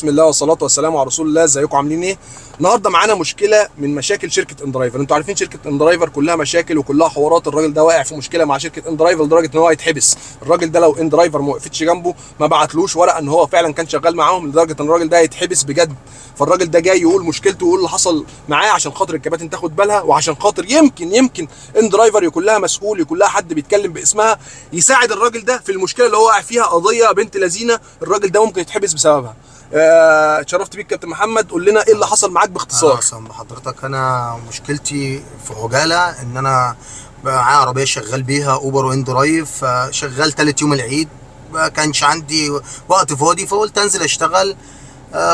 بسم الله والصلاة والسلام على رسول الله. ازيكم عاملين ايه؟ النهارده معانا مشكلة من مشاكل شركة inDriver. انتوا عارفين شركة inDriver كلها مشاكل وكلها حوارات. الراجل ده واقع في مشكلة مع شركة inDriver لدرجة ان هو هيتحبس. الراجل ده لو inDriver ما وقفتش جنبه، ما بعتلوش ورقة ان هو فعلا كان شغال معاهم، لدرجة ان الراجل ده هيتحبس بجد. فالراجل ده جاي يقول مشكلته ويقول اللي حصل معاه عشان خاطر الكباتن تاخد بالها، وعشان خاطر يمكن inDriver يكون لها مسؤول، يكون لها حد بيتكلم باسمها يساعد الراجل ده في المشكلة اللي هو واقع فيها. قضية بنت لذينه الراجل ده ممكن يتحبس بسببها. اتشرفت بيك كابتن محمد. قول لنا ايه اللي حصل معاك باختصار. اهلا بحضرتك. انا مشكلتي في عجالة ان انا معايا عربية شغال بيها Uber و inDrive، فشغال ثالث يوم العيد، ما كانش عندي وقت فاضي فقلت انزل اشتغل.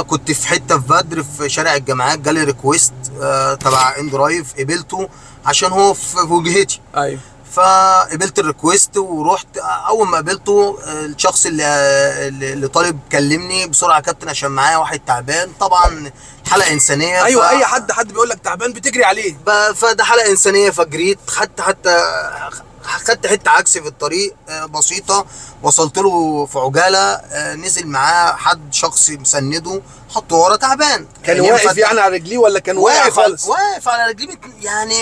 كنت في حتة في بدر في شارع الجامعات، جالي request تبع inDrive، قبلته عشان هو في وجهتي. ايوه. فقبلت ال request ورحت. اول ما قابلته الشخص اللي طالب كلمني بسرعة، يا كابتن عشان معايا واحد تعبان. طبعا حاله انسانيه. ايوه، اي حد بيقول لك تعبان بتجري عليه. فده حاله انسانيه، فجريت خدت خدت حتة عكس في الطريق بسيطة، وصلت له في عجالة. نزل معاه حد شخص مسنده، حطه ورا تعبان. كان واقف يعني على رجليه ولا كان واقف خالص؟ واقف على رجليه، يعني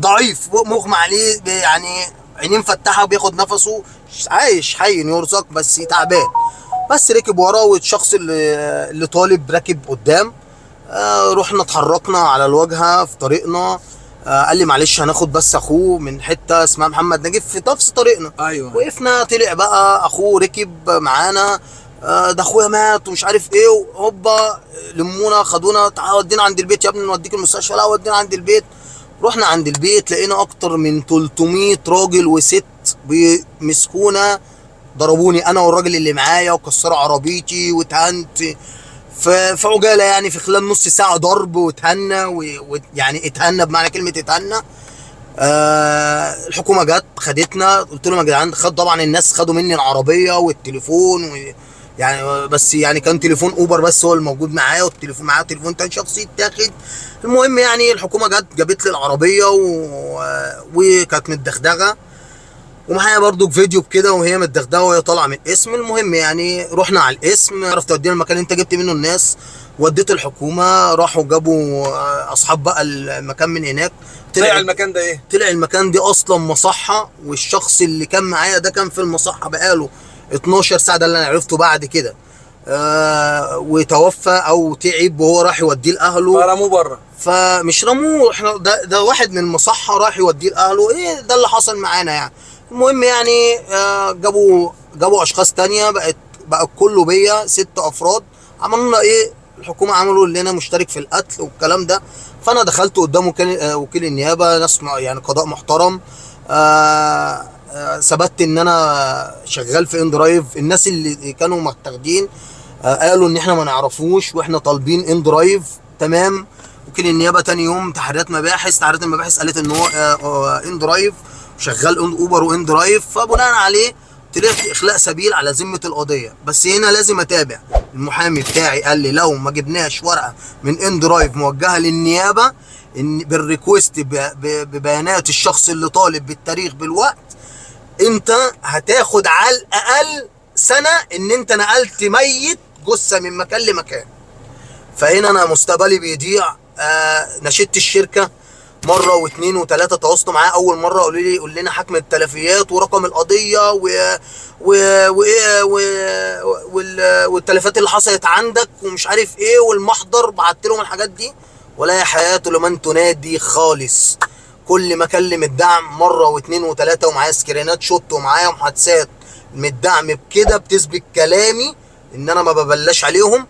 ضعيف، مغمى عليه، يعني عينيه مفتحة وبياخد نفسه، عايش حي يرزق بس تعبان. بس ركب وراه، والشخص اللي طالب راكب قدام. رحنا اتحركنا على الواجهة في طريقنا. قال لي معلش هناخد بس اخوه من حتة اسمها محمد نجيب في نفس طريقنا. ايوه. وقفنا، طلع بقى اخوه ركب معانا. ده اخويا مات ومش عارف ايه، وهوبا لمونا خدونا، تعالى ودينا عند البيت يا ابني، نوديك المستشفى. لا ودينا عند البيت. رحنا عند البيت لقينا اكتر من 300 راجل وست بيمسكونا، ضربوني انا والراجل اللي معايا وكسروا عربيتي واتهنت في عجالة، يعني في خلال نص ساعة ضرب واتهنى، ويعني اتهنى بمعنى كلمة اتهنى. الحكومة جت خدتنا. قلت لهم يا جدعان، خد طبعا الناس خدوا مني العربية والتليفون يعني بس يعني كان تليفون اوبر بس هو الموجود معايا، والتليفون معايا تليفون تاني شخصي اتاخد. المهم يعني الحكومة جت جابت لي العربية وكانت متدغدغه، ومعايا برضو فيديو بكده وهي متدغدغه وهي طالعه من القسم. المهم يعني رحنا على القسم، عرفت تودينا المكان اللي انت جبت منه الناس، وديت الحكومة، راحوا جابوا اصحاب بقى المكان من هناك. طلع المكان ده ايه؟ طلع المكان دي اصلا مصحه، والشخص اللي كان معايا ده كان في المصحه بقاله 12 ساعة، ده اللي انا عرفته بعد كده. وتوفى او تعب وهو راح يوديه لاهله، فرموه بره. فمش رموه، احنا ده واحد من المصحه راح يوديه لاهله. ايه ده اللي حصل معانا يعني. المهم يعني جابوا اشخاص تانية، بقى كله بيا 6 افراد. عملوا لنا ايه؟ الحكومة عملوا اللي انا مشترك في القتل والكلام ده. فانا دخلت قدام وكيل النيابة، ناس يعني قضاء محترم. ثبت ان انا شغال في inDrive. الناس اللي كانوا متاخدين قالوا ان احنا ما نعرفوش واحنا طالبين inDrive. تمام. وكيل النيابة تاني يوم تحريات مباحث، تحريات المباحث قالت ان هو inDrive، شغال Uber و inDrive. فبناء عليه طلعت اخلاء سبيل على ذمه القضية. بس هنا لازم اتابع. المحامي بتاعي قال لي لو ما جبناش ورقة من inDrive موجهة للنيابه ان بال request ببيانات الشخص اللي طالب بالتاريخ بالوقت، انت هتاخد على الاقل سنة ان انت نقلت ميت جثة من مكان لمكان. فهنا انا مستقبلي بيضيع. نشدت الشركة مرة واثنين وثلاثة، تواصلوا معايا اول مرة قالوا لي قول لنا حكم التلفيات ورقم القضية و و و والتلفيات اللي حصلت عندك ومش عارف ايه والمحضر. بعت لهم الحاجات دي، ولا يا حياة لمن تنادي خالص. كل ما اكلم الدعم مرة واثنين وثلاثة، ومعايا سكرينات شوت ومعايا محادثات من الدعم بكده بتثبت كلامي ان انا ما ببلاش عليهم.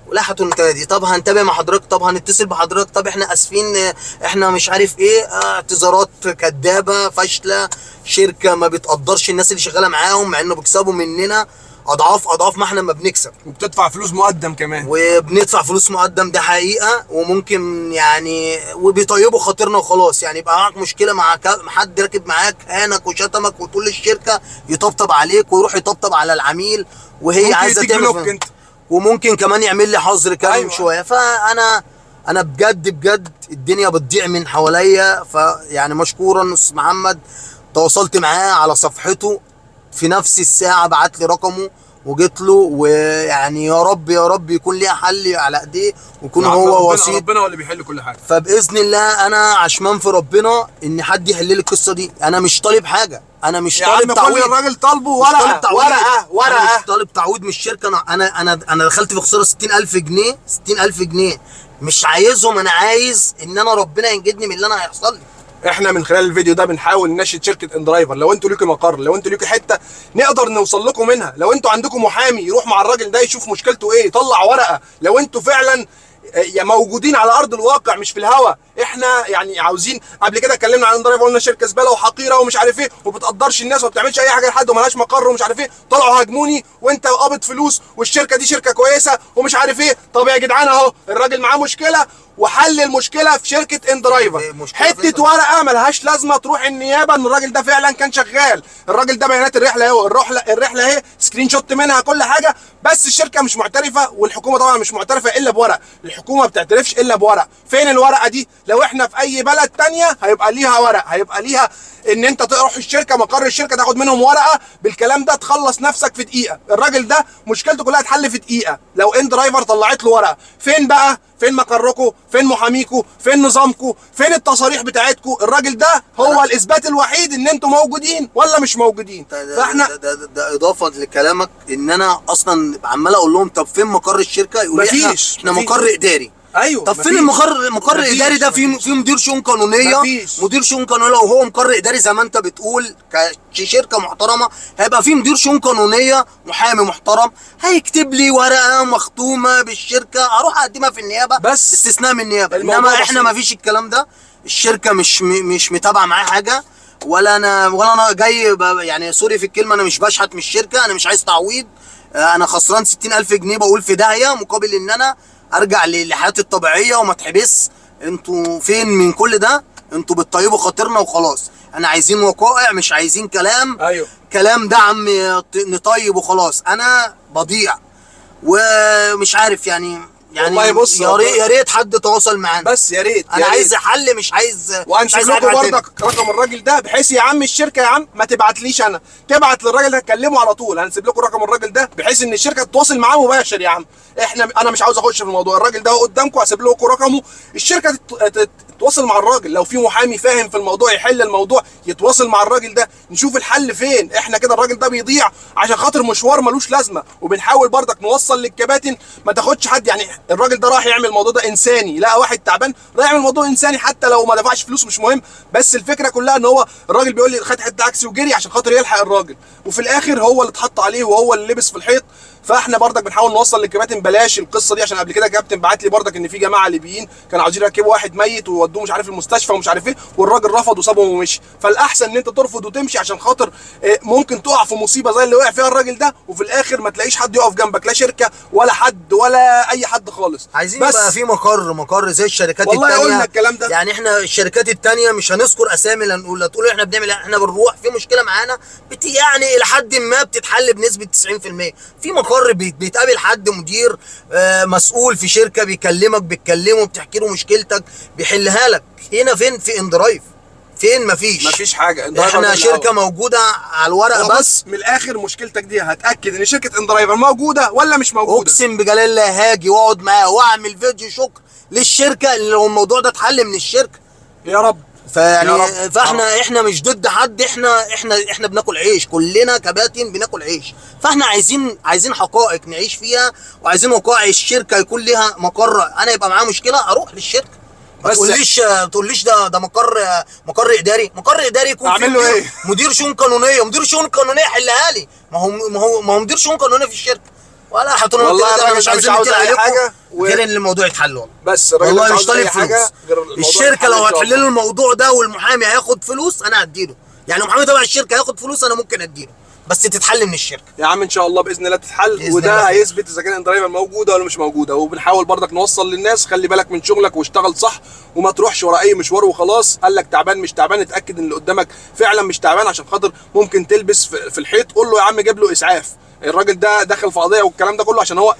ولا هتنتهي. طب هنتابع مع حضرتك، طب هنتصل بحضرتك، طب احنا اسفين، احنا مش عارف ايه. اعتذارات كدابه فاشلة. شركة ما بتقدرش الناس اللي شغالة معاهم، مع انه بيكسبوا مننا اضعاف اضعاف ما احنا ما بنكسب، وبتدفع فلوس مقدم كمان، وبندفع فلوس مقدم، ده حقيقة. وممكن يعني وبيطيبوا خاطرنا وخلاص. يعني يبقى معاك مشكلة مع حد راكب معاك هانك وشتمك وتقول للشركة يطبطب عليك ويروح يطبطب على العميل، وهي عايزه تعمل، وممكن كمان يعمل لي حظر كام. أيوة. شوية. فانا بجد بجد الدنيا بتضيع من حواليا. فيعني مشكورا استاذ محمد، تواصلت معاه على صفحته في نفس الساعة، بعت لي رقمه وجيت له، ويعني يا رب يا رب يكون ليها حل على ايديه ويكون هو وسيط. ربنا هو اللي بيحل كل حاجة. فباذن الله انا عشمان في ربنا ان حد يحل لي القصة دي. انا مش طالب حاجة، انا مش طالب تعويض. كل الراجل طالبه ورقة ورقة ورقة. انا مش طالب تعويض من الشركة. انا انا انا انا دخلت في خسارة 60000 جنيه، 60000 جنيه مش عايزهم. انا عايز ان انا ربنا ينجدني من اللي انا هيحصل لي. احنا من خلال الفيديو ده بنحاول نناشد شركة اندرايفر، لو انتوا ليكوا مقر، لو انتوا ليكوا حتة نقدر نوصل لكم منها، لو انتوا عندكم محامي يروح مع الراجل ده يشوف مشكلته ايه، يطلع ورقة، لو انتوا فعلا موجودين على ارض الواقع مش في الهوا. احنا يعني عاوزين، قبل كده اتكلمنا عن اندرايفر قلنا شركة زبالة وحقيره ومش عارف ايه وبتقدرش الناس وما بتعملش اي حاجة لحد ومالهاش مقر ومش عارف ايه، طلعوا هاجموني وانت قابض فلوس والشركة دي شركة كويسة ومش عارف ايه. طب يا جدعان اهو الراجل معاه مشكلة وحل المشكلة في شركة اندرايفر، حتة ورقة ملهاش لازمه تروح النيابة ان الراجل ده فعلا كان شغال. الراجل ده بيانات الرحلة اهو، الرحلة اهي screenshot منها كل حاجة، بس الشركة مش معترفة والحكومة طبعا مش معترفة الا بورق، الحكومة ما بتعترفش الا بورق. فين الورقة دي؟ لو احنا في اي بلد ثانية هيبقى ليها ورق، هيبقى ليها ان انت تروح الشركة مقر الشركة تاخد منهم ورقة بالكلام ده تخلص نفسك في دقيقة. الراجل ده مشكلته كلها اتحل في دقيقة لو اندرايفر طلعت له ورقة. فين بقى؟ فين مقركم؟ فين محاميكم؟ فين نظامكم؟ فين التصاريح بتاعتكم؟ الراجل ده هو الاثبات الوحيد ان انتم موجودين ولا مش موجودين. فاحنا ده اضافه لكلامك ان انا اصلا عمال اقول لهم طب فين مقر الشركة؟ يقولوا لي احنا مقر اداري. ايوه طب فين المقر الاداري ده؟ في مدير شؤون قانونية، مدير شؤون قانونية. لو هو مقر اداري زي ما انت بتقول كشركة محترمه هيبقى في مدير شؤون قانونية، محامي محترم هيكتب لي ورقة مختومه بالشركة اروح اقدمها في النيابة، بس استثناء من النيابة. انما احنا ما فيش الكلام ده، الشركة مش متابعه معايا حاجة، ولا انا جاي يعني sorry في الكلمة، انا مش بشحت من الشركة، انا مش عايز تعويض، انا خسران 60000 جنيه بقول في داهية مقابل ان انا ارجع لحياتي الطبيعية وما اتحبس. انتوا فين من كل ده؟ انتوا بتطيبوا خاطرنا وخلاص. انا عايزين وقائع مش عايزين كلام. ايوه كلام دعم نطيب وخلاص. انا بضيع ومش عارف يعني والله بص يا ريت حد تواصل معانا، بس يا ريت. انا عايز حل، مش عايز. وهنسيب لكم برضك رقم الراجل ده بحيث يا عم الشركة يا عم ما تبعتليش انا، تبعت للراجل ده تكلمه على طول. هنسيب لكم رقم الراجل ده بحيث ان الشركة تتواصل معاه مباشر. يا عم احنا انا مش عاوز اخش في الموضوع، الراجل ده قدامكم هسيب لكم رقمه، الشركة تتواصل مع الراجل. لو في محامي فاهم في الموضوع يحل الموضوع يتواصل مع الراجل ده، نشوف الحل فين. احنا كده الراجل ده بيضيع عشان خاطر مشوار ملوش لازمه. وبنحاول برضك نوصل للكباتن ما تاخدش حد، يعني الراجل ده راح يعمل الموضوع ده انساني، لا واحد تعبان راح يعمل الموضوع انساني حتى لو ما دفعش فلوس مش مهم، بس الفكرة كلها ان هو الراجل بيقول لي خد حتة عكسي وجري عشان خاطر يلحق الراجل، وفي الاخر هو اللي اتحط عليه وهو اللي لبس في الحيط. فاحنا برضك بنحاول نوصل للكباتن بلاش القصة دي، عشان قبل كده كابتن بعت لي برضك ان في جماعة ليبيين كانوا عاوزين يركبوا واحد ميت وودوه مش عارف المستشفى ومش عارف ايه، والراجل رفض وسابهم ومشي. فالاحسن ان انت ترفض وتمشي عشان خاطر ممكن تقع في مصيبة زي اللي وقع فيها الراجل ده، وفي الاخر ما تلاقيش حد يقف جنبك، لا شركة ولا حد ولا اي حد خالص. عايزين يبقى في مقر زي الشركات والله التانية. قلنا الكلام ده يعني احنا الشركات التانية مش هنذكر اسامي، لا نقول لا تقول احنا بنعمل، احنا بنروح في مشكلة معانا يعني الى حد ما بتتحل بنسبة 90%. في مقر بيتقابل حد مدير مسؤول في شركة بيكلمك، بتكلمه، بتحكي له مشكلتك، بيحلها لك. هنا فين في اندرايف؟ فين؟ مفيش حاجة. احنا شركة موجودة على الورق بس. من الاخر مشكلتك دي هتاكد ان شركة اندرايفر موجودة ولا مش موجودة. اقسم بجلال الله هاجي واقعد معاه واعمل فيديو شكر للشركة اللي لو الموضوع ده اتحل من الشركة. يا رب. فيعني فاحنا احنا مش ضد حد، احنا احنا احنا بناكل عيش، كلنا كباتن بناكل عيش، فاحنا عايزين حقائق نعيش فيها، وعايزين وقائع الشركة يكون ليها مقر. انا يبقى معايا مشكلة اروح للشركة، ما تقوليش ده مقر اداري، مقر اداري يكون اعمل له ايه؟ مدير شؤون قانونية، مدير شؤون قانونية حلها لي. ما هو مدير شؤون قانونية في الشركة ولا حطونا. والله مش عايزين اي حاجة غير ان الموضوع يتحل والله. بس والله مش طالب فلوس. الشركة لو هتحل له الموضوع ده والمحامي هياخد فلوس انا هديله، يعني المحامي تبع الشركة هياخد فلوس انا ممكن اديله، بس تتحل من الشركة. يا عم ان شاء الله باذن الله تتحل، وده هيثبت اذا كان اندرايفر موجودة ولا مش موجودة. وبنحاول برضك نوصل للناس خلي بالك من شغلك واشتغل صح، وما تروحش ورا اي مشوار وخلاص. قال لك تعبان مش تعبان، اتاكد ان اللي قدامك فعلا مش تعبان عشان خاطر ممكن تلبس في الحيط. قول له يا عم جيب له اسعاف، الراجل ده دخل في قضية والكلام ده كله عشان هو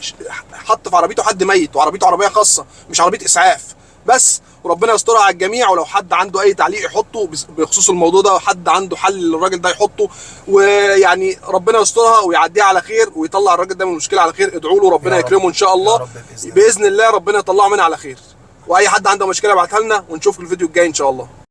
حط في عربيته حد ميت، وعربيته عربية خاصة مش عربية اسعاف. بس. وربنا يسترها على الجميع. ولو حد عنده اي تعليق يحطه بخصوص الموضوع ده، وحد عنده حل للراجل ده يحطه، ويعني ربنا يسترها ويعديها على خير ويطلع الراجل ده من المشكلة على خير. ادعوا له ربنا يا رب. يكرمه ان شاء يا الله. رب بإذن الله. باذن الله ربنا يطلعه منها على خير. واي حد عنده مشكلة يبعتها لنا، ونشوفكم الفيديو الجاي ان شاء الله.